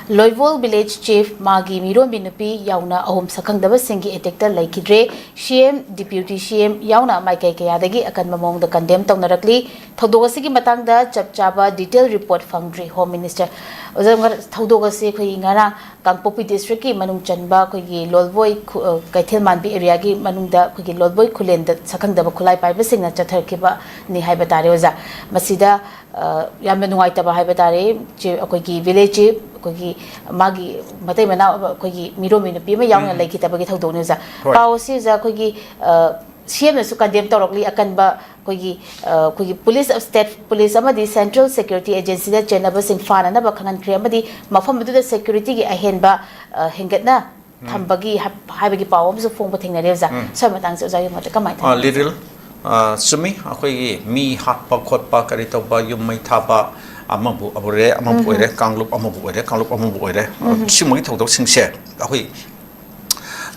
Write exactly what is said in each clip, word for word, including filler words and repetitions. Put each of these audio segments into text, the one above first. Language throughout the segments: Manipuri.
ꯂꯣꯏꯕꯣꯜ ꯚꯤꯂꯦꯖ ꯆꯤꯐ, ꯃꯥꯒꯤ ꯃꯤꯔꯣꯟꯕꯤ ꯅꯨꯄꯤ ꯌꯥꯎꯅ ꯑꯍꯨꯝ ꯁꯛꯈꯪꯗꯕꯁꯤꯡꯒꯤ ꯑꯦꯇꯦꯛꯇ ꯂꯩꯈꯤꯗ꯭ꯔꯦ꯫ ꯁꯤ ꯑꯦꯝ, ꯗꯤꯄ꯭ꯌꯨꯇꯤ ꯁꯤ ꯑꯦꯝ ꯌꯥꯎꯅ ꯃꯥꯏꯀꯩ ꯀꯌꯥꯗꯒꯤ ꯑꯀꯟꯕ ꯃꯑꯣꯡꯗ ꯀꯟꯗꯦꯝ ꯇꯧꯅꯔꯛꯂꯤ꯫ ꯊꯧꯗꯣꯛ ꯑꯁꯤꯒꯤ ꯃꯇꯥꯡꯗ ꯆꯞ ꯆꯥꯕ ꯗꯤꯇꯦꯜ ꯔꯤꯄꯣꯔꯠ ꯐꯪꯗ꯭ꯔꯤ꯫ ꯍꯣꯝ ꯃꯤꯅꯤꯁꯇꯔ, ꯑꯣꯖꯥ, ꯉ-, ꯊꯧꯗꯣꯛ ꯑꯁꯤ ꯑꯩꯈꯣꯏꯒꯤ ꯉꯔꯥꯡ ꯀꯥꯡꯄꯣꯛꯄꯤ ꯗꯤꯁꯇ꯭ꯔꯤꯛꯀꯤ ꯃꯅꯨꯡ ꯆꯟꯕ ꯑꯩꯈꯣꯏꯒꯤ ꯂꯣꯜꯕꯣꯏ ꯈꯨ-, ꯑ, ꯀꯩꯊꯦꯜ ꯃꯥꯟꯕꯤ ꯑꯦꯔꯤꯌꯥꯒꯤ ꯃꯅꯨꯡꯗ ꯑꯩꯈꯣꯏꯒꯤ ꯂꯣꯜꯕꯣꯏ ꯈꯨꯂꯦꯟꯗ ꯁꯛꯈꯪꯗꯕ ꯈꯨꯠꯂꯥꯏ ꯄꯥꯏꯕꯁꯤꯡꯅ ꯆꯠꯊꯔꯛꯈꯤꯕꯅꯤ ꯍꯥꯏꯕ ꯇꯥꯔꯦ, ꯑꯣꯖꯥ꯫ ꯃꯁꯤꯗ, ꯑ, ꯌꯥꯝꯅ ꯅꯨꯡꯉꯥꯏꯇꯕ ꯍꯥꯏꯕ ꯇꯥꯔꯦ꯫ ꯆꯦ-, ꯑꯩꯈꯣꯏꯒꯤ ꯚꯤꯂꯦꯖ ꯆꯤꯐ, ꯑꯩꯈꯣꯏꯒꯤ ꯃꯥꯒꯤ ꯃꯇꯩ ꯃꯅꯥꯎ, ꯑꯩꯈꯣꯏꯒꯤ ꯃꯤꯔꯣꯟꯕꯤ ꯅꯨꯄꯤ ꯑꯃ ꯌꯥꯎꯅ ꯎꯝ꯫ ꯂꯩꯈꯤꯗꯕꯒꯤ ꯊꯧꯗꯣꯛꯅꯤ, ꯑꯣꯖꯥ꯫ ꯍꯣꯏ꯫ ꯄꯥꯎ ꯑꯁꯤ, ꯑꯣꯖꯥ, ꯑꯩꯈꯣꯏꯒꯤ, ꯑ, ꯁꯤ ꯑꯦꯝꯅꯁꯨ ꯀꯟꯗꯦꯝ ꯇꯧꯔꯛꯂꯤ꯫ ꯑꯀꯟꯕ ꯑꯩꯈꯣꯏꯒꯤ, ꯑ, ꯑꯩꯈꯣꯏꯒꯤ ꯄꯨꯂꯤꯁ, ꯁ꯭ꯇꯦꯠ ꯄꯨꯂꯤꯁ ꯑꯃꯗꯤ ꯁꯦꯟꯇ꯭ꯔꯦꯜ ꯁꯦꯀ꯭ꯌꯨꯔꯤꯇꯤ ꯑꯦꯖꯦꯟꯁꯤꯗ ꯆꯦꯟꯅꯕꯁꯤꯡ ꯐꯥꯅꯅꯕ ꯈꯪꯍꯟꯈ꯭ꯔꯦ ꯑꯃꯗꯤ ꯃꯐꯝ ꯑꯗꯨꯗ ꯁꯦꯀ꯭ꯌꯨꯔꯤꯇꯤꯒꯤ ꯑꯍꯦꯟꯕ, ꯑ, ꯍꯦꯟꯒꯠꯅ ꯎꯝ꯫ ꯊꯝꯕꯒꯤ ꯍꯥꯏ-, ꯍꯥꯏꯕꯒꯤ ꯄꯥꯎ ꯑꯃꯁꯨ ꯐꯣꯡꯕ ꯊꯦꯡꯅꯔꯦ, ꯑꯣꯖꯥ꯫ ꯎꯝ꯫ ꯁ꯭ꯋꯥꯏ ꯃꯇꯥꯡꯁꯦ ꯑꯣꯖꯥꯒꯤ ꯃꯣꯠꯇ ꯀꯃꯥꯏꯅ ꯑ, ꯊꯝꯕꯤꯒꯦ? ꯂꯤꯔꯤꯜ, ꯑ, ꯆꯨꯝꯃꯤ, ꯑꯩꯈꯣꯏꯒꯤ ꯃꯤ ꯍꯥꯠꯄ ꯈꯣꯠꯄ ꯀꯔꯤ ꯇꯧꯕ, ꯌꯨꯝ ꯃꯩ ꯊꯥꯕ ꯑꯃꯕꯨ ꯑꯣꯏꯔꯦ, ꯑꯃꯕꯨ ꯎꯝ꯫ ꯑꯣꯏꯔꯦ, ꯀꯥꯡꯂꯨꯞ ꯑꯃꯕꯨ ꯑꯣꯏꯔꯦ, ꯀꯥꯡꯂꯨꯞ ꯑꯃꯕꯨ ꯑꯣꯏꯔꯦ, ꯎꯝ꯫ ꯁꯤꯒꯨꯝꯕꯒꯤ ꯊꯧꯗꯣꯛꯁꯤꯡꯁꯦ ꯑꯩꯈꯣꯏ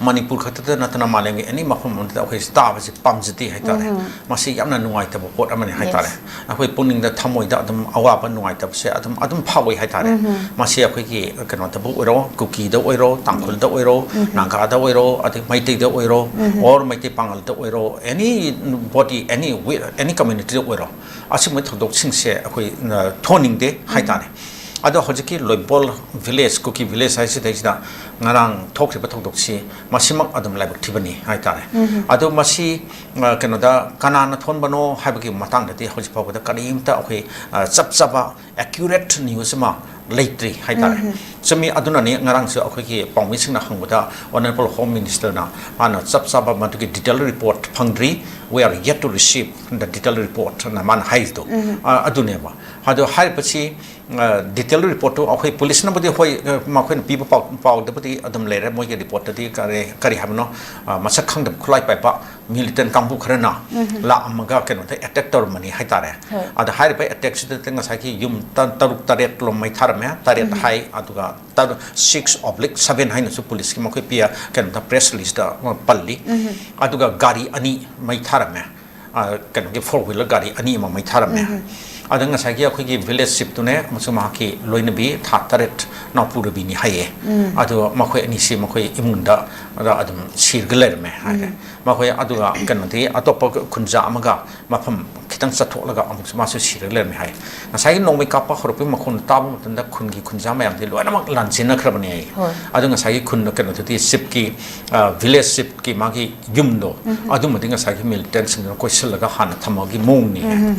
ꯃꯅꯤꯄꯨꯔ ꯈꯛꯇꯗ ꯅꯠꯇꯅ ꯃꯥꯂꯦꯝꯒꯤ ꯑꯦꯅꯤ ꯃꯐꯝ ꯑꯃꯗ ꯑꯩꯈꯣꯏ ꯇꯥꯕꯁꯤ ꯄꯥꯝꯖꯗꯦ ꯍꯥꯏꯇꯥꯔꯦ꯫ ꯎꯝ꯫ ꯃꯁꯤ ꯌꯥꯝꯅ ꯅꯨꯡꯉꯥꯏꯇꯕ ꯄꯣꯠ ꯑꯃꯅꯤ ꯍꯥꯏꯇꯥꯔꯦ꯫ Yes꯫ ꯑꯩꯈꯣꯏ ꯄꯨꯛꯅꯤꯡꯗ, ꯊꯃꯣꯏꯗ ꯑꯗꯨꯝ ꯑꯋꯥꯕ, ꯅꯨꯡꯉꯥꯏꯇꯕꯁꯦ ꯑꯗꯨꯝ, ꯑꯗꯨꯝ ꯐꯥꯎꯏ ꯍꯥꯏꯇꯥꯔꯦ꯫ ꯎꯝ꯫ ꯃꯁꯤ ꯑꯩꯈꯣꯏꯒꯤ ꯀꯩꯅꯣꯗꯕꯨ ꯑꯣꯏꯔꯣ, ꯀꯨꯀꯤꯗ ꯑꯣꯏꯔꯣ, ꯇꯥꯡꯈꯨꯜꯗ ꯑꯣꯏꯔꯣ, ꯎꯝ꯫ ꯅꯥꯒꯥꯗ ꯑꯣꯏꯔꯣ, ꯑꯗꯩ ꯃꯩꯇꯩꯗ ꯑꯣꯏꯔꯣ, ꯎꯝ꯫ Or ꯃꯩꯇꯩ ꯄꯥꯉꯜꯗ ꯑꯣꯏꯔꯣ, anybody, any, any communityꯗ ꯑꯣꯏꯔꯣ, ꯑꯁꯤꯒꯨꯝꯕ ꯊꯧꯗꯣꯛꯁꯤꯡꯁꯦ ꯑꯩꯈꯣꯏ, ꯑ, ꯊꯣꯛꯍꯟꯅꯤꯡꯗꯦ ꯎꯝ꯫ ꯍꯥꯏꯇꯥꯔꯦ꯫ ꯑꯗꯣ ꯍꯧꯖꯤꯛꯀꯤ ꯂꯣꯏꯕꯣꯜ ꯚꯤꯂꯦꯖ, ꯀꯨꯀꯤ ꯚꯤꯂꯦꯖ ꯍꯥꯏꯁꯤꯗꯩꯁꯤꯗ ꯉꯔꯥꯡ ꯊꯣꯛꯈ꯭ꯔꯤꯕ ꯊꯧꯗꯣꯛꯁꯤ ꯃꯁꯤꯃꯛ ꯑꯗꯨꯝ ꯂꯥꯏꯕꯛ ꯊꯤꯕꯅꯤ ꯍꯥꯏꯇꯥꯔꯦ꯫ ꯎꯝ꯫ ꯑꯗꯣ ꯃꯁꯤ, ꯑ, ꯀꯩꯅꯣꯗ ꯀꯅꯥꯅ ꯊꯣꯟꯕꯅꯣ ꯍꯥꯏꯕꯒꯤ ꯃꯇꯥꯡꯗꯗꯤ ꯍꯧꯖꯤꯛ ꯐꯥꯎꯕꯗ ꯀꯔꯤꯝꯇ ꯑꯩꯈꯣꯏ, ꯑ, ꯆꯞ ꯆꯥꯕ accurate news ꯑꯃ ꯂꯩꯇ꯭ꯔꯤ ꯍꯥꯏꯇꯥꯔꯦ꯫ ꯎꯝ꯫ ꯆꯨꯝꯃꯤ, ꯑꯗꯨꯅꯅꯤ ꯉꯔꯥꯡꯁꯨ ꯑꯩꯈꯣꯏꯒꯤ ꯄꯥꯎꯃꯤꯁꯤꯡꯅ ꯍꯪꯕꯗ Honourable Home Ministerꯅ ꯃꯥꯅ ꯆꯞ ꯆꯥꯕ ꯃꯗꯨꯒꯤ detail report ꯐꯪꯗ꯭ꯔꯤ, "We are yet to receive the detail report" ꯑꯅ ꯃꯥꯅ ꯍꯥꯏꯔꯤꯗꯣ, ꯎꯝ꯫ ꯑ, ꯑꯗꯨꯅꯦꯕ꯫ ꯑꯗꯣ ꯍꯥꯏꯔꯤꯕꯁꯤ, ꯑ, detail reportꯇꯨ ꯑꯩꯈꯣꯏ ꯄꯨꯂꯤꯁꯅꯕꯨꯗꯤ ꯍꯣꯏ, ꯑ, ꯃꯈꯣꯏꯅ ꯄꯤꯕ ꯄꯥꯎ, ꯄꯥꯎꯗꯕꯨꯗꯤ ꯑꯗꯨꯝ ꯂꯩꯔꯦ, ꯃꯣꯏꯒꯤ reportꯇꯗꯤ ꯀꯔꯤ, ꯀꯔꯤ ꯍꯥꯏꯕꯅꯣ, ꯑ, ꯃꯁꯛ ꯈꯪꯗꯕ ꯈꯨꯠꯂꯥꯏ ꯄꯥꯏꯕ militant ꯀꯥꯡꯕꯨ ꯈꯔꯅ ꯎꯝ꯫ ꯂꯥꯛꯑꯝꯃꯒ ꯀꯩꯅꯣꯗ attack ꯇꯧꯔꯝꯕꯅꯤ ꯍꯥꯏꯇꯥꯔꯦ꯫ ꯍꯣꯏ꯫ ꯑꯗ ꯍꯥꯏꯔꯤꯕ attackꯁꯤꯗ ꯉꯁꯥꯏꯒꯤ ꯌꯨꯝ ꯇ-, ꯇꯔꯨꯛ ꯇꯔꯦꯠ ꯂꯣꯝ ꯃꯩ ꯊꯥꯔꯝꯃꯦ, ꯇꯔꯦꯠ ꯎꯝ꯫ ꯍꯥꯏ, ꯑꯗꯨꯒ ꯇꯔꯨꯛ, six oblique seven ꯍꯥꯏꯅꯁꯨ ꯄꯨꯂꯤꯁꯀꯤ ꯃꯈꯣꯏ ꯄꯤꯌ-, ꯀꯩꯅꯣꯗ press releaseꯇ ꯄꯜꯂꯤ꯫ ꯎꯝ꯫ ꯑꯗꯨꯒ ꯒꯥꯔꯤ ꯑꯅꯤ ꯃꯩ ꯊꯥꯔꯝꯃꯦ꯫ ꯑ, ꯀꯩꯅꯣꯒꯤ four wheeler ꯒꯥꯔꯤ ꯑꯅꯤ ꯑꯃ ꯃꯩ ꯊꯥꯔꯝꯃꯦ꯫ ꯎꯝ꯫ ꯑꯗ ꯉꯁꯥꯏꯒꯤ ꯑꯩꯈꯣꯏꯒꯤ ꯚꯤꯂꯦꯖ ꯆꯤꯞꯇꯨꯅꯦ ꯑꯃꯁꯨꯡ ꯃꯍꯥꯛꯀꯤ ꯂꯣꯏꯅꯕꯤ ꯊꯥ ꯇꯔꯦꯠ ꯅꯥꯎꯄꯨ ꯔꯕꯤꯅꯤ ꯍꯥꯏꯌꯦ꯫ ꯑꯗꯣ ꯃꯈꯣꯏ ꯑꯅꯤꯁꯤ ꯃꯈꯣꯏ ꯏꯃꯨꯡꯗ ꯑꯗ ꯑꯗꯨꯝ ꯁꯤꯔꯒ ꯂꯩꯔꯝꯃꯦ ꯍꯥꯏꯔꯦ꯫ ꯃꯈꯣꯏ ꯑꯗꯨꯒ ꯀꯩꯅꯣꯗꯤ ꯑꯇꯣꯞꯄ ꯈꯨꯟꯖꯥ ꯑꯃꯒ ꯃꯐꯝ ꯈꯤꯇꯪ ꯆꯠꯊꯣꯛꯂꯒ ꯑꯃꯨꯛꯁꯨ ꯃꯥꯁꯨ ꯁꯤꯔꯒ ꯂꯩꯔꯝꯃꯦ ꯍꯥꯏ꯫ ꯉꯁꯥꯏꯒꯤ ꯅꯣꯡꯃꯩ ꯀꯥꯞꯄ ꯍꯧꯔꯛꯄꯒꯤ ꯃꯈꯣꯟ ꯇꯥꯕ ꯃꯇꯝꯗ ꯈꯨꯟꯒꯤ ꯈꯨꯟꯖꯥ ꯃꯌꯥꯝꯗꯤ ꯂꯣꯏꯅꯃꯛ ꯂꯥꯟꯖꯦꯟꯅꯈ꯭ꯔꯕꯅꯦ ꯍꯥꯏ꯫ ꯍꯣꯏ꯫ ꯑꯗꯣ ꯉꯁꯥꯏꯒꯤ ꯈꯨꯟ ꯀꯩꯅꯣꯗꯨꯗꯤ ꯆꯤꯞꯀꯤ, ꯚꯤꯂꯦꯖ ꯆꯤꯞꯀꯤ ꯃꯥꯒꯤ ꯌꯨꯝꯗꯣ ꯑꯗꯨꯃꯗꯤ ꯉꯁꯥꯏꯒꯤ ꯃꯤꯂꯤꯇꯦꯟꯁꯤꯡꯗꯨꯅ ꯀꯣꯏꯁꯤꯜꯂꯒ ꯍꯥꯟꯅ ꯊꯝꯃꯒꯤ ꯃꯑꯣꯡꯅꯤ ꯍꯥꯏ꯫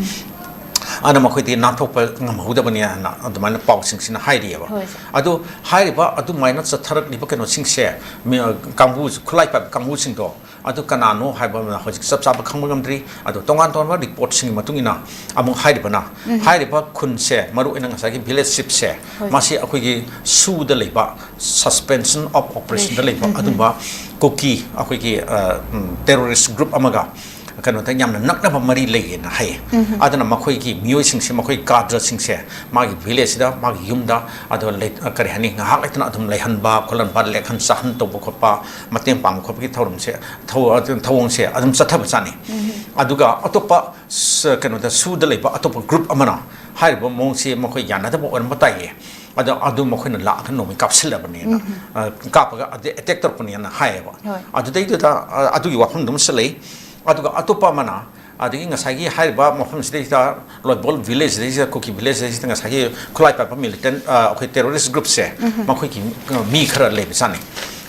ꯑꯗꯨꯅ ꯃꯈꯣꯏꯗꯤ ꯅꯥꯟꯊꯣꯛꯄ ꯉꯝꯍꯧꯗꯕꯅꯤ ꯍꯥꯏꯅ ꯑꯗꯨꯃꯥꯏꯅ ꯄꯥꯎꯁꯤꯡꯁꯤꯅ ꯍꯥꯏꯔꯤꯑꯕ꯫ ꯍꯣꯏ꯫ ꯑꯗꯣ ꯍꯥꯏꯔꯤꯕ ꯑꯗꯨꯃꯥꯏꯅ ꯆꯠꯊꯔꯛꯂꯤꯕ ꯀꯩꯅꯣꯁꯤꯡꯁꯦ, ꯃꯤ, ꯀꯥꯡꯕꯨ, ꯈꯨꯠꯂꯥꯏ ꯄꯥꯏꯕ ꯀꯥꯡꯕꯨꯁꯤꯡꯗꯣ ꯑꯗꯨ ꯀꯅꯥꯅꯣ ꯍꯥꯏꯕ ꯑꯃ ꯍꯧꯖꯤꯛ ꯆꯞ ꯆꯥꯕ ꯈꯪꯕ ꯉꯝꯗ꯭ꯔꯤ꯫ ꯑꯗꯣ ꯇꯣꯉꯥꯟ ꯇꯣꯉꯥꯟꯕ ꯔꯤꯄꯣꯔꯠꯁꯤꯡꯒꯤ ꯃꯇꯨꯡ ꯏꯟꯅ ꯑꯃꯨꯛ ꯍꯥꯏꯔꯤꯕꯅ, ꯍꯥꯏꯔꯤꯕ ꯈꯨꯟꯁꯦ, ꯃꯔꯨꯑꯣꯏꯅ ꯉꯁꯥꯏꯒꯤ ꯚꯤꯂꯦꯖ ꯆꯤꯞꯁꯦ, ꯍꯣꯏ꯫ ꯃꯁꯤ ꯑꯩꯈꯣꯏꯒꯤ ꯁꯨꯗ ꯂꯩꯕ, suspension of operationꯗ ꯂꯩꯕ ꯑꯗꯨꯝꯕ ꯀꯨꯀꯤ ꯑꯩꯈꯣꯏꯒꯤ ꯇꯦꯔꯣꯔꯤꯁ ꯒ꯭ꯔꯨꯞ ꯑꯃꯒ ꯀꯩꯅꯣꯗ ꯌꯥꯝꯅ ꯅꯛꯅꯕ ꯃꯔꯤ ꯂꯩꯌꯦꯅ ꯍꯥꯏꯌꯦ꯫ ꯑꯗꯨꯅ ꯃꯈꯣꯏꯒꯤ ꯃꯤꯑꯣꯏꯁꯤꯡꯁꯦ, ꯃꯈꯣꯏ ꯀꯥꯗ꯭ꯔꯁꯤꯡꯁꯦ ꯃꯥꯒꯤ ꯚꯤꯂꯦꯖꯁꯤꯗ, ꯃꯥꯒꯤ ꯌꯨꯝꯗ, ꯑꯗꯣ ꯂꯩ-, ꯀꯔꯤ ꯍꯥꯏꯅꯤ, ꯉꯥꯏꯍꯥꯛ ꯂꯩꯇꯅ ꯑꯗꯨꯝ ꯂꯩꯍꯟꯕ ꯈꯣꯠꯍꯟꯕ, ꯂꯦꯛꯍꯟ ꯆꯥꯍꯟ ꯇꯧꯕ ꯈꯣꯠꯄ, ꯃꯇꯦꯡ ꯄꯥꯡꯕ ꯈꯣꯠꯄꯒꯤ ꯊꯧꯔꯝꯁꯦ, ꯊꯧ-, ꯊꯧꯑꯣꯡꯁꯦ ꯑꯗꯨꯝ ꯆꯠꯊꯕ ꯆꯥꯠꯅꯤ꯫ ꯑꯗꯨꯒ ꯑꯇꯣꯞꯄ ꯁ-, ꯀꯩꯅꯣꯗ ꯁꯨꯗ ꯂꯩꯕ ꯑꯇꯣꯞꯄ ꯒ꯭ꯔꯨꯞ ꯑꯃꯅ ꯍꯥꯏꯔꯤꯕ ꯃꯑꯣꯡꯁꯤ ꯃꯈꯣꯏ ꯌꯥꯅꯗꯕ ꯑꯣꯏꯔꯝꯕ ꯇꯥꯏꯌꯦ꯫ ꯑꯗꯣ ꯑꯗꯨ ꯃꯈꯣꯏꯅ ꯂꯥꯛꯑꯒ ꯅꯣꯡꯃꯩ ꯀꯥꯞꯁꯤꯜꯂꯕꯅꯦꯅ, ꯑ, ꯀꯥꯞꯄꯒ ꯑꯗꯩ ꯑꯦꯇꯦꯛ ꯇꯧꯔꯛꯄꯅꯦꯅ ꯍꯥꯏꯌꯦꯕ꯫ ꯍꯣꯏ꯫ ꯑꯗꯨꯗꯩꯗꯨꯗ, ꯑ, ꯑꯗꯨꯒꯤ ꯋꯥꯐꯝꯗꯨꯃꯁꯨ ꯂꯩ꯫ ꯑꯗꯨꯒ ꯑꯇꯣꯞꯄ ꯑꯃꯅ, ꯑꯗꯒꯤ ꯉꯁꯥꯏꯒꯤ ꯍꯥꯏꯔꯤꯕ ꯃꯐꯝꯁꯤꯗꯩꯗ, ꯂꯣꯏꯕꯣꯜ ꯚꯤꯂꯦꯖꯁꯤꯗꯩꯁꯤꯗ, ꯀꯨꯀꯤ ꯚꯤꯂꯦꯖꯁꯤꯗꯩꯁꯤꯗ ꯉꯁꯥꯏꯒꯤ ꯈꯨꯠꯂꯥꯏ ꯄꯥꯏꯕ ꯃꯤꯂꯤꯇꯦꯟ, ꯑ, ꯑꯩꯈꯣꯏ ꯇꯦꯔꯣꯔꯤꯁ ꯒ꯭ꯔꯨꯞꯁꯦ, ꯃꯈꯣꯏꯒꯤ, ꯑ, ꯃꯤ ꯈꯔ ꯂꯩꯕꯖꯥꯠꯅꯤ꯫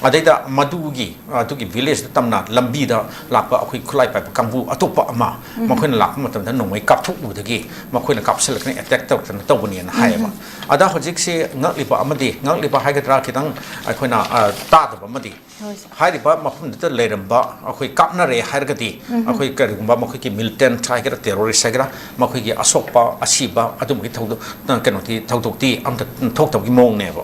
ꯑꯗꯩꯗ ꯃꯗꯨꯒꯤ, ꯑꯗꯨꯒꯤ ꯚꯤꯂꯦꯖꯇ ꯇꯝꯅ ꯂꯝꯕꯤꯗ ꯂꯥꯛꯄ ꯑꯩꯈꯣꯏ ꯈꯨꯠꯂꯥꯏ ꯄꯥꯏꯕ ꯀꯥꯡꯕꯨ ꯑꯇꯣꯞꯄ ꯑꯃ, ꯃꯈꯣꯏꯅ ꯂꯥꯛꯄ ꯃꯇꯝꯗ ꯅꯣꯡꯃꯩ ꯀꯥꯞꯊꯣꯛꯎꯕꯗꯒꯤ ꯃꯈꯣꯏꯅ ꯀꯥꯞꯁꯤꯜꯂꯛꯇꯅ ꯑꯦꯇꯦꯛ ꯇꯧꯔꯛꯇꯅ ꯇꯧꯕꯅꯦꯅ ꯍꯥꯏꯌꯦꯕ꯫ ꯑꯗ ꯍꯧꯖꯤꯛꯁꯤ ꯉꯛꯂꯤꯕ ꯑꯃꯗꯤ, ꯉꯛꯂꯤꯕ ꯍꯥꯏꯒꯗ꯭ꯔꯥ, ꯈꯤꯇꯪ ꯑꯩꯈꯣꯏꯅ, ꯑ, ꯇꯥꯗꯕ ꯑꯃꯗꯤ, ꯍꯣꯏ, ꯁꯥꯔ꯫ ꯍꯥꯏꯔꯤꯕ ꯃꯐꯝꯗꯨꯗ ꯂꯩꯔꯝꯕ ꯑꯩꯈꯣꯏ ꯀꯥꯞꯅꯔꯦ ꯍꯥꯏꯔꯒꯗꯤ, ꯑꯩꯈꯣꯏ ꯀꯔꯤꯒꯨꯝꯕ ꯃꯈꯣꯏꯒꯤ ꯃꯤꯂꯤꯇꯦꯟꯠ ꯍꯥꯏꯒꯦꯔꯥ, ꯇꯦꯔꯣꯔꯤꯁ ꯍꯥꯏꯒꯦꯔꯥ, ꯃꯈꯣꯏꯒꯤ ꯑꯁꯣꯛꯄ, ꯑꯁꯤꯕ ꯑꯗꯨꯝꯕꯒꯤ ꯊꯧꯗꯣꯛ, ꯀꯩꯅꯣꯗꯤ, ꯊꯧꯗꯣꯛꯇꯤ ꯑꯝꯇ ꯊꯣꯛꯇꯕꯒꯤ ꯃꯑꯣꯡꯅꯦꯕ꯫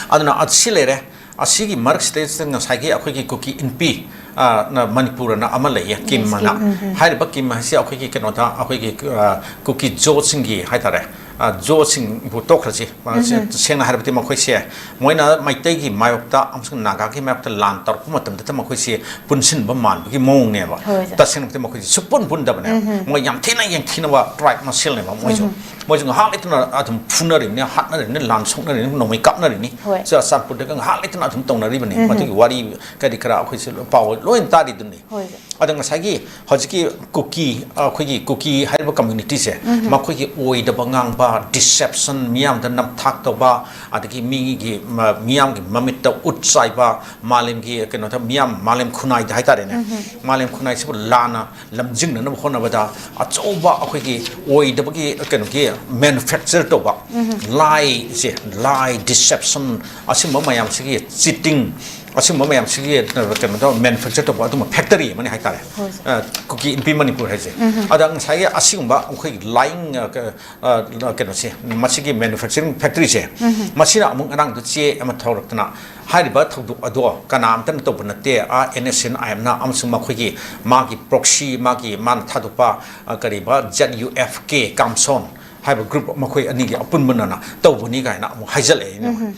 ꯑꯗꯨꯅ ꯑꯁꯤ ꯂꯩꯔꯦ꯫ ꯑꯁꯤꯒꯤ ꯃꯔꯛꯁꯤꯗꯩꯁꯤꯗ ꯉꯁꯥꯏꯒꯤ ꯑꯩꯈꯣꯏꯒꯤ ꯀꯨꯀꯤ ꯏꯟꯄꯤ, ꯑ, ꯅ ꯃꯅꯤꯄꯨꯔ ꯑꯅ ꯑꯃ ꯂꯩꯌꯦ, ꯀꯤꯝ Yes, ꯑꯅ꯫ ꯀꯤꯝ, ꯎꯝ, ꯎꯝ꯫ ꯍꯥꯏꯔꯤꯕ ꯀꯤꯝ ꯑꯁꯤ ꯑꯩꯈꯣꯏꯒꯤ ꯀꯩꯅꯣꯗ, ꯑꯩꯈꯣꯏꯒꯤ, ꯑ, ꯀꯨꯀꯤ ꯖꯣꯠꯁꯤꯡꯒꯤ ꯍꯥꯏꯇꯥꯔꯦ, ꯑ, ꯖꯣꯁꯤꯡꯕꯨ ꯇꯣꯛꯈ꯭ꯔꯁꯤ꯫ ꯃꯥꯁꯦ, ꯎꯝ꯫ ꯁꯦꯡꯅ ꯍꯥꯏꯔꯕꯗꯤ ꯃꯈꯣꯏꯁꯦ, ꯃꯣꯏꯅ ꯃꯩꯇꯩꯒꯤ ꯃꯥꯌꯣꯛꯇ ꯑꯃꯁꯨꯡ ꯅꯥꯒꯥꯒꯤ ꯃꯥꯌꯣꯛꯇ ꯂꯥꯟ ꯇꯧꯔꯛꯄ ꯃꯇꯝꯗꯇ ꯃꯈꯣꯏꯁꯦ ꯄꯨꯟꯁꯤꯟꯕ ꯃꯥꯟꯕꯒꯤ ꯃꯑꯣꯡꯅꯦꯕ꯫ ꯍꯣꯏ, ꯁꯥꯔ꯫ ꯇꯁꯦꯡꯅꯃꯛꯇꯤ ꯃꯈꯣꯏꯁꯦ ꯁꯨꯛꯄꯨꯟ ꯄꯨꯟꯗꯕꯅꯦꯕ꯫ ꯎꯝ꯫ ꯃꯣꯏ ꯌꯥꯝ ꯊꯤꯅ ꯌꯦꯡꯊꯤꯅꯕ tribe ꯃꯁꯦꯜꯅꯦꯕ ꯃꯣꯏꯁꯨ꯫ ꯎꯝ꯫ ꯃꯣꯏꯁꯨ ꯉꯥꯏꯍꯥꯛ ꯂꯩꯇꯅ ꯑꯗꯨꯝ ꯐꯨꯅꯔꯤꯕꯅꯤ, ꯍꯥꯠꯅꯔꯤꯕꯅꯤ, ꯂꯥꯟ ꯁꯣꯛꯅꯔꯤꯕꯅꯤ, ꯅꯣꯡꯃꯩ ꯀꯥꯞꯅꯔꯤꯕꯅꯤ꯫ ꯍꯣꯏ꯫ ꯆꯨꯔꯆꯥꯟꯄꯨꯔꯗꯒ ꯉꯥꯏꯍꯥꯛ ꯂꯩꯇꯅ ꯑꯗꯨꯝ ꯇꯧꯅꯔꯤꯕꯅꯤ꯫ ꯎꯝ꯫ ꯃꯗꯨꯒꯤ ꯋꯥꯔꯤ ꯀꯔꯤ ꯀꯔꯥ ꯑꯩꯈꯣꯏꯁꯨ ꯄꯥꯎ ꯂꯣꯏ ꯇꯥꯔꯤꯗꯨꯅꯤ꯫ ꯍꯣꯏ, ꯁꯥꯔ꯫ ꯑꯗꯣ ꯉꯁꯥꯏꯒꯤ ꯍꯧꯖꯤꯛꯀꯤ ꯀꯨꯀꯤ, ꯑꯩꯈꯣꯏꯒꯤ ꯀꯨꯀꯤ ꯍꯥꯏꯔꯤꯕ communityꯁꯦ, ꯎꯝ꯫ ꯃꯈꯣꯏꯒꯤ ꯑꯣꯏꯗꯕ ꯉꯥꯡꯕ, deception, ꯃꯤꯌꯥꯝꯗ ꯅꯝꯊꯥꯛ ꯇꯧꯕ, ꯑꯗꯒꯤ ꯃꯤꯒꯤ, ꯃ-, ꯃꯤꯌꯥꯝꯒꯤ ꯃꯃꯤꯠꯇ ꯎꯠ ꯆꯥꯏꯕ, ꯃꯥꯂꯦꯝꯒꯤ ꯀꯩꯅꯣꯗ ꯃꯤꯌꯥꯝ, ꯃꯥꯂꯦꯝ ꯈꯨꯟꯅꯥꯏꯗ ꯍꯥꯏꯇꯥꯔꯦꯅꯦ, ꯎꯝ꯫ ꯃꯥꯂꯦꯝ ꯈꯨꯟꯅꯥꯏꯁꯤꯕꯨ ꯂꯥꯟꯅ ꯂꯝꯖꯤꯡꯅꯅꯕ ꯍꯣꯠꯅꯕꯗ ꯑꯆꯧꯕ ꯑꯩꯈꯣꯏꯒꯤ ꯑꯣꯏꯗꯕꯒꯤ ꯀꯩꯅꯣꯒꯤ manufacture ꯇꯧꯕ, ꯎꯝ꯫ Lieꯁꯦ, lie, deception, ꯑꯁꯤꯒꯨꯝꯕ ꯃꯌꯥꯝꯁꯤꯒꯤ cheating, ꯑꯁꯤꯒꯨꯝꯕ ꯃꯌꯥꯝꯁꯤꯒꯤ, ꯑ, ꯀꯩꯅꯣꯗ manufacture ꯇꯧꯕ ꯑꯗꯨꯝꯕ factory ꯑꯃꯅꯤ ꯍꯥꯏꯇꯥꯔꯦ꯫ ꯍꯣꯏ, ꯁꯥꯔ꯫ ꯑ, ꯀꯨꯀꯤ ꯏꯟꯄꯤ ꯃꯅꯤꯄꯨꯔ ꯍꯥꯏꯁꯦ꯫ ꯎꯝ꯫ ꯑꯗ ꯉꯁꯥꯏꯒꯤ ꯑꯁꯤꯒꯨꯝꯕ ꯑꯩꯈꯣꯏꯒꯤ lying, ꯑ, ꯀ-, ꯑ, ꯀꯩꯅꯣꯁꯦ, ꯃꯁꯤꯒꯤ manufacturing factoryꯁꯦ, ꯎꯝ꯫ ꯃꯁꯤꯅ ꯑꯃꯨꯛ ꯉꯔꯥꯡꯗꯣ ꯆꯦ ꯑꯃ ꯊꯣꯔꯛꯇꯅ ꯍꯥꯏꯔꯤꯕ ꯊꯧꯗꯣꯛ ꯑꯗꯣ ꯀꯅꯥꯝꯇꯅ ꯇꯧꯕ ꯅꯠꯇꯦ, ꯑꯥ, NSCN-IMꯅ ꯑꯃꯁꯨꯡ ꯃꯈꯣꯏꯒꯤ ꯃꯥꯒꯤ proxy, ꯃꯥꯒꯤ ꯃꯥꯅ ꯊꯥꯗꯣꯛꯄ, ꯑ, ꯀꯔꯤꯕ, ZUFK ꯀꯥꯝꯁꯣꯟ ꯍꯥꯏꯕ group ꯃꯈꯣꯏ ꯑꯅꯤꯒꯤ ꯑꯄꯨꯟꯕꯅꯅ ꯇꯧꯕꯅꯤ ꯀꯥꯏꯅ ꯑꯃꯨꯛ ꯍꯥꯏꯖꯜꯂꯛꯑꯦ꯫ ꯎꯝ꯫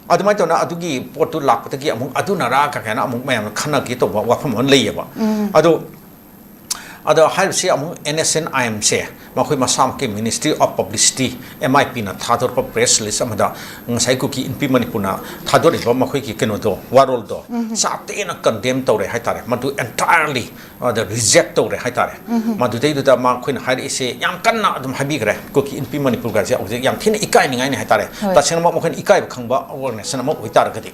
ꯑꯗꯨꯃꯥꯏꯅ ꯇꯧꯅ ꯑꯗꯨꯒꯤ ꯄꯣꯠꯇꯨ ꯂꯥꯛꯄꯗꯒꯤ ꯑꯃꯨꯛ ꯑꯗꯨꯅꯔꯥ ꯀꯥꯏꯅ ꯑꯃꯨꯛ ꯃꯌꯥꯝꯅ ꯈꯟꯅꯒꯦ ꯇꯧꯕ ꯋꯥꯐꯝ ꯑꯃ ꯂꯩꯌꯦꯕ꯫ ꯎꯝ꯫ ꯑꯗꯣ, ꯑꯗꯣ ꯍꯥꯏꯔꯤꯁꯤ ꯑꯃꯨꯛ NSCN-IMꯁꯦ ꯃꯈꯣꯏ ꯃꯁꯥꯃꯛꯀꯤ Ministry of Publicity, MIPꯅ ꯊꯥꯗꯣꯔꯛꯄ press release ꯑꯃꯗ ꯉꯁꯥꯏ ꯀꯨꯀꯤ ꯏꯟꯄꯤ ꯃꯅꯤꯄꯨꯔꯅ ꯊꯥꯗꯣꯔꯛꯏꯕ ꯃꯈꯣꯏꯒꯤ ꯀꯩꯅꯣꯗꯣ, ꯋꯥꯔꯣꯜꯗꯣ ꯎꯝ꯫ ꯆꯥꯇꯦꯅ condemn ꯇꯧꯔꯦ ꯍꯥꯏꯇꯥꯔꯦ꯫ ꯃꯗꯨ entirely ꯑꯗ reject ꯇꯧꯔꯦ ꯍꯥꯏꯇꯥꯔꯦ꯫ ꯎꯝ꯫ ꯃꯗꯨꯗꯩꯗꯨꯗ ꯃꯈꯣꯏꯅ ꯍꯥꯏꯔꯛꯏꯁꯦ ꯌꯥꯝ ꯀꯟꯅ ꯑꯗꯨꯝ ꯍꯥꯏꯕꯤꯈ꯭ꯔꯦ꯫ ꯀꯨꯀꯤ ꯏꯟꯄꯤ ꯃꯅꯤꯄꯨꯔꯒꯁꯦ ꯍꯧꯖꯤꯛ ꯌꯥꯝ ꯊꯤꯅ ꯏꯀꯥꯏꯅꯤꯡꯉꯥꯏꯅꯤ ꯍꯥꯏꯇꯥꯔꯦ꯫ ꯍꯣꯏ꯫ ꯇꯁꯦꯡꯅꯃꯛ ꯃꯈꯣꯏꯅ ꯏꯀꯥꯏꯕ ꯈꯪꯕ organization ꯑꯃ ꯑꯣꯏꯇꯥꯔꯒꯗꯤ꯫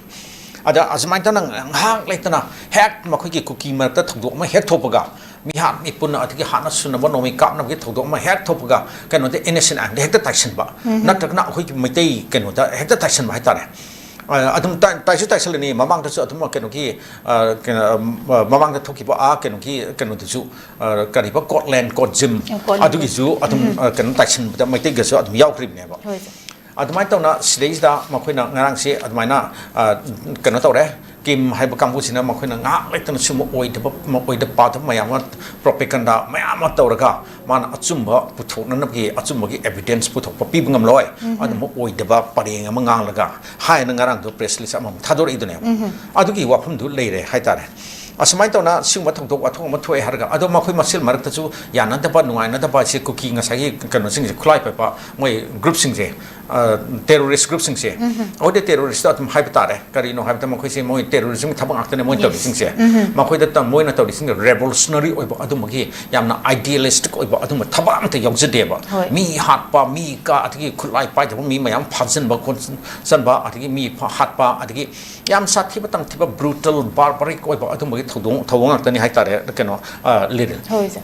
ꯑꯗ ꯑꯁꯨꯃꯥꯏꯅ ꯇꯧꯅ ꯉꯥꯏꯍꯥꯛ ꯂꯩꯇꯅ ꯍꯦꯛ ꯃꯈꯣꯏꯒꯤ ꯀꯨꯀꯤ ꯃꯔꯛꯇ ꯊꯧꯗꯣꯛ ꯑꯃ ꯍꯦꯛ ꯊꯣꯛꯄꯒ, ꯃꯤꯍꯥꯠ ꯃꯤꯄꯨꯟ ꯑꯗꯒꯤ ꯍꯥꯠꯅ ꯁꯨꯅꯕ ꯅꯣꯡꯃꯩ ꯀꯥꯞꯅꯕꯒꯤ ꯊꯧꯗꯣꯛ ꯑꯃ ꯍꯦꯛ ꯊꯣꯛꯄꯒ, ꯀꯩꯅꯣꯗ NSCN-IMꯗ ꯍꯦꯛꯇ ꯇꯥꯏꯁꯤꯟꯕ, ꯎꯝ꯫ ꯅꯠꯇ꯭ꯔꯒꯅ ꯑꯩꯈꯣꯏꯒꯤ ꯃꯩꯇꯩ ꯀꯩꯅꯣꯗ ꯍꯦꯛꯇ ꯇꯥꯏꯁꯤꯟꯕ ꯍꯥꯏꯇꯥꯔꯦ꯫ ꯑ, ꯑꯗꯨꯝ ꯇꯥꯏ-, ꯇꯥꯏꯁꯨ ꯇꯥꯏꯁꯤꯜꯂꯅꯤ꯫ ꯃꯃꯥꯡꯗꯁꯨ ꯑꯗꯨꯝ ꯀꯩꯅꯣꯒꯤ, ꯑ, ꯀꯩꯅꯣ, ꯑ, ꯃꯃꯥꯡꯗ ꯊꯣꯛꯈꯤꯕ ꯑꯥ ꯀꯩꯅꯣꯒꯤ ꯀꯩꯅꯣꯗꯨꯁꯨ, ꯑ, ꯀꯔꯤꯕ, ꯀꯣꯠꯂꯦꯟ, ꯀꯣꯠꯖꯤꯝ, ꯑ, ꯀꯣꯠꯂꯦꯟ, ꯑꯗꯨꯒꯤꯁꯨ ꯑꯗꯨꯝ, ꯎꯝ꯫ ꯑ, ꯀꯩꯅꯣ ꯇꯥꯏꯁꯤꯟꯕꯗ ꯃꯩꯇꯩꯒꯁꯨ ꯑꯗꯨꯝ ꯌꯥꯎꯈ꯭ꯔꯤꯕꯅꯦꯕ꯫ ꯍꯣꯏ, ꯁꯥꯔ꯫ ꯑꯗꯨꯃꯥꯏꯅ ꯇꯧꯅ ꯁꯤꯗꯩꯁꯤꯗ ꯃꯈꯣꯏꯅ ꯉꯔꯥꯡꯁꯦ ꯑꯗꯨꯃꯥꯏꯅ, ꯑ, ꯀꯩꯅꯣ ꯇꯧꯔꯦ꯫ ꯀꯤꯝ ꯍꯥꯏꯕ ꯀꯥꯡꯕꯨꯁꯤꯅ ꯃꯈꯣꯏꯅ ꯉꯥꯏꯍꯥꯛ ꯂꯩꯇꯅ ꯁꯤꯒꯨꯝꯕ ꯑꯣꯏꯗꯕ, ꯑꯣꯏꯗ ꯄꯥꯗꯕ ꯃꯌꯥꯝ ꯑꯃ, propaganda ꯃꯌꯥꯝ ꯑꯃ ꯇꯧꯔꯒ ꯃꯥꯅ ꯑꯆꯨꯝꯕ ꯄꯨꯊꯣꯛꯅꯅꯕꯒꯤ, ꯑꯆꯨꯝꯕꯒꯤ evidence ꯄꯨꯊꯣꯛꯄ ꯄꯤꯕ ꯉꯝꯂꯣꯏ꯫ ꯑꯗꯨꯝꯕ ꯑꯣꯏꯗꯕ ꯄꯔꯦꯡ ꯑꯃ ꯉꯥꯡꯂꯒ ꯍꯥꯏꯅ ꯉꯔꯥꯡꯗꯣ press release ꯑꯃꯃꯨꯛ ꯊꯥꯗꯣꯔꯛꯏꯗꯨꯅꯦꯕ꯫ ꯑꯗꯨꯒꯤ ꯋꯥꯐꯝꯗꯨ ꯂꯩꯔꯦ ꯍꯥꯏꯇꯥꯔꯦ꯫ ꯑꯁꯨꯃꯥꯏꯅ ꯇꯧꯅ ꯁꯤꯒꯨꯝꯕ ꯊꯧꯗꯣꯛ ꯋꯥꯊꯣꯛ ꯑꯃ ꯊꯣꯛꯑꯦ ꯍꯥꯏꯔꯒ, ꯑꯗꯣ ꯃꯈꯣꯏ ꯃꯁꯦꯜ ꯃꯔꯛꯇꯁꯨ ꯌꯥꯅꯗꯕ, ꯅꯨꯡꯉꯥꯏꯅꯗꯕ ꯍꯥꯏꯁꯦ ꯀꯨꯀꯤ ꯉꯁꯥꯏꯒꯤ ꯀꯩꯅꯣꯁꯤꯡꯁꯦ, ꯈꯨꯠꯂꯥꯏ ꯄꯥꯏꯕ ꯃꯣꯏ groupꯁꯤꯡꯁꯦ, ꯑ, terrorist groupꯁꯤꯡꯁꯦ, ꯑꯩꯈꯣꯏꯗꯤ terrorist ꯑꯗꯨꯝ ꯍꯥꯏꯕ ꯇꯥꯔꯦ꯫ ꯀꯔꯤꯅꯣ ꯍꯥꯏꯕꯗ ꯃꯈꯣꯏꯁꯦ ꯃꯣꯏ terrorismꯒꯤ ꯊꯕꯛ ꯉꯥꯛꯇꯅꯦ ꯃꯣꯏꯅ ꯇꯧꯔꯤꯁꯤꯡꯁꯦ꯫ ꯃꯈꯣꯏꯗ ꯇ-, ꯃꯣꯏꯅ ꯇꯧꯔꯤꯁꯤꯡꯁꯦ revolutionary ꯑꯣꯏꯕ ꯑꯗꯨꯝꯕꯒꯤ ꯌꯥꯝꯅ idealistic ꯑꯣꯏꯕ ꯑꯗꯨꯝꯕ ꯊꯕꯛ ꯑꯝꯇ ꯌꯥꯎꯖꯗꯦꯕ꯫ ꯍꯣꯏ꯫ ꯃꯤ ꯍꯥꯠꯄ, ꯃꯤ ꯀ-, ꯑꯗꯒꯤ ꯈꯨꯠꯂꯥꯏ ꯄꯥꯏꯗꯕ ꯃꯤ ꯃꯌꯥꯝ ꯐꯥꯖꯤꯟꯕ ꯈꯣꯠꯆꯟꯕ, ꯑꯗꯒꯤ ꯃꯤ ꯐ-, ꯍꯥꯠꯄ, ꯑꯗꯒꯤ ꯌꯥꯝ ꯁꯥꯊꯤꯕ ꯇꯝꯊꯤꯕ brutal barbaric ꯑꯣꯏꯕ ꯑꯗꯨꯝꯕꯒꯤ ꯊꯧꯗꯣꯛ, ꯊꯧꯑꯣꯡ ꯉꯥꯛꯇꯅꯤ ꯍꯥꯏꯇꯥꯔꯦ, ꯀꯩꯅꯣ, ꯑ, ꯂꯤꯔꯤꯜ꯫ ꯍꯣꯏ, ꯁꯥꯔ꯫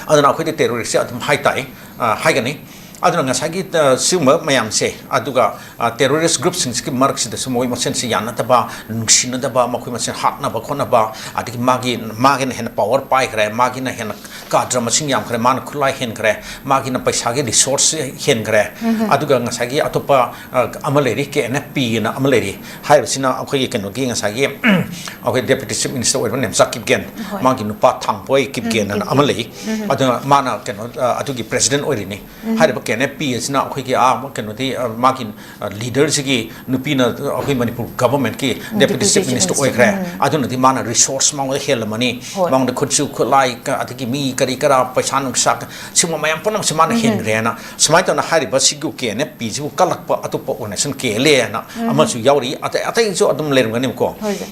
ꯑꯗꯨꯅ ꯑꯩꯈꯣꯏꯗꯤ terroristꯁꯦ ꯑꯗꯨꯝ ꯍꯥꯏ ꯇꯥꯏ, ꯑ, ꯍꯥꯏꯒꯅꯤ꯫ ꯑꯗꯨꯅ ꯉꯁꯥꯏꯒꯤ, ꯑ, ꯁꯤꯒꯨꯝꯕ ꯃꯌꯥꯝꯁꯦ, ꯑꯗꯨꯒ, ꯑ, terrorist groupꯁꯤꯡꯁꯤꯒꯤ ꯃꯔꯛꯁꯤꯗꯁꯨ ꯃꯈꯣꯏ ꯃꯁꯦꯟꯁꯤ ꯌꯥꯅꯗꯕ, ꯅꯨꯡꯁꯤꯅꯗꯕ, ꯃꯈꯣꯏ ꯃꯁꯦꯟ ꯍꯥꯠꯅꯕ ꯈꯣꯠꯅꯕ, ꯑꯗꯒꯤ ꯃꯥꯒꯤ, ꯃꯥꯒꯤꯅ ꯍꯦꯟꯅ power ꯄꯥꯏꯈ꯭ꯔꯦ, ꯃꯥꯒꯤꯅ ꯍꯦꯟꯅ ꯀꯥꯗ꯭ꯔ ꯃꯁꯤꯡ ꯌꯥꯝꯈ꯭ꯔꯦ, ꯃꯥꯅ ꯈꯨꯠꯂꯥꯏ ꯍꯦꯟꯈ꯭ꯔꯦ, ꯃꯥꯒꯤꯅ ꯄꯩꯁꯥꯒꯤ resource ꯍꯦꯟꯈ꯭ꯔꯦ꯫ ꯑꯗꯨꯒ ꯉꯁꯥꯏꯒꯤ ꯑꯇꯣꯞꯄ, ꯑ, ꯑꯃ ꯂꯩꯔꯤ, ꯀꯦ ꯑꯦꯟ ꯑꯦꯐ ꯄꯤ ꯑꯅ ꯑꯃ ꯂꯩꯔꯤ꯫ ꯍꯥꯏꯔꯤꯕꯁꯤꯅ ꯑꯩꯈꯣꯏꯒꯤ ꯀꯩꯅꯣꯒꯤ ꯉꯁꯥꯏꯒꯤ, ꯑꯩꯈꯣꯏ Deputy Chief Minister ꯑꯣꯏꯔꯤꯕ ꯅꯦꯝꯆꯥ ꯀꯤꯞꯒꯦꯟ, ꯍꯣꯏ꯫ ꯃꯥꯒꯤ ꯅꯨꯄꯥ ꯊꯥꯡꯕꯣꯏ ꯀꯤꯞꯒꯦꯟ ꯑꯅ ꯑꯃ ꯂꯩ꯫ ꯑꯗꯨꯅ ꯃꯥꯅ ꯀꯩꯅꯣ, ꯑ, ꯑꯗꯨꯒꯤ president ꯑꯣꯏꯔꯤꯅꯤ꯫ ꯍꯥꯏꯔꯤꯕ ꯀꯦ ꯑꯦꯟ ꯑꯦꯐ ꯄꯤ ꯑꯁꯤꯅ ꯑꯩꯈꯣꯏꯒꯤ, ꯑꯥ, ꯀꯩꯅꯣꯗꯤ, ꯑ, ꯃꯥꯒꯤ, ꯑ, leaderꯁꯤꯒꯤ ꯅꯨꯄꯤꯅ ꯑꯩꯈꯣꯏ Manipur governmentꯀꯤ Deputy Deputy Chief Chief Minister Minister꯫ ꯑꯣꯏꯈ꯭ꯔꯦ꯫ ꯑꯗꯨꯅꯗꯤ ꯃꯥꯅ resource ꯃꯉꯣꯟꯗ ꯍꯦꯜꯂꯝꯃꯅꯤ꯫ ꯍꯣꯏ꯫ ꯃꯉꯣꯟꯗ ꯈꯨꯠꯁꯨ ꯈꯨꯠꯂꯥꯏ, ꯀ-, ꯑꯗꯒꯤ ꯃꯤ ꯀꯔꯤ ꯀꯔꯥ, ꯄꯩꯁꯥ ꯅꯨꯡꯁꯥ, ꯁꯤꯒꯨꯝꯕ ꯃꯌꯥꯝ ꯄꯨꯝꯅꯃꯛꯁꯦ ꯃꯥꯅ ꯍꯦꯟꯈ꯭ꯔꯦꯅ꯫ ꯁꯨꯃꯥꯏꯅ ꯇꯧꯅ ꯍꯥꯏꯔꯤꯕ ꯁꯤꯒꯤ ꯀꯦ ꯑꯦꯟ ꯑꯦꯐ ꯄꯤꯁꯤꯕꯨ ꯀꯜꯂꯛꯄ ꯑꯇꯣꯞꯄ organization ꯀꯦ ꯑꯦꯜ ꯑꯦ ꯍꯥꯏꯅ ꯑꯃꯁꯨ ꯌꯥꯎꯔꯤ꯫ ꯑꯇꯩ ꯑꯇꯩꯁꯨ ꯑꯗꯨꯝ ꯂꯩꯔꯝꯒꯅꯤꯕꯀꯣ꯫ ꯍꯣꯏ, ꯁꯥꯔ꯫